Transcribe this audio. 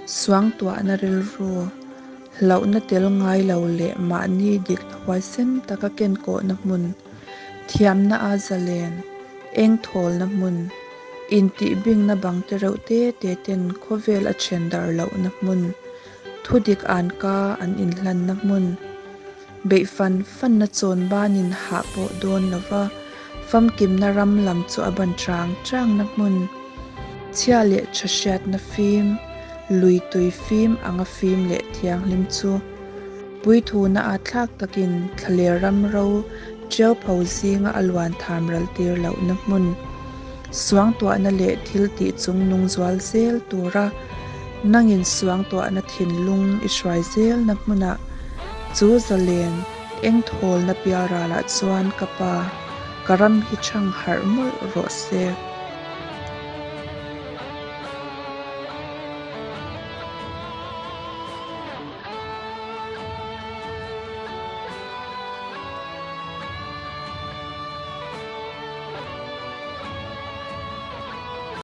Suangtuahna rilru, hlauhna tel ngai lo leh mahni dikna huaisen taka kenkawhna hmun, thiamna a zalen, engthawlna hmun, intihbingna bang te reuh te te ten khawvel a then dar lohna hmun, thudik anka an inhlanna hmun, beih fan fanna chawn banin hah pawh dawn lova famkimna ram lam chu a ban chang changna hmun, chhia leh tha hriatna fim, lui tui fim anga fim leh thianghlim chu puithuna a thlak takin thlaler ram ro tiau pho zinga a luan tham ral tir lohna hmun, suangtuahna leh thil tih chung nung zual zel tura nangin suangtuahna thinlung i hruai zelna hmunah chu zalen engthawlna pialralah chuan ka pa, ka ram hi chang harh mawlh rawh se.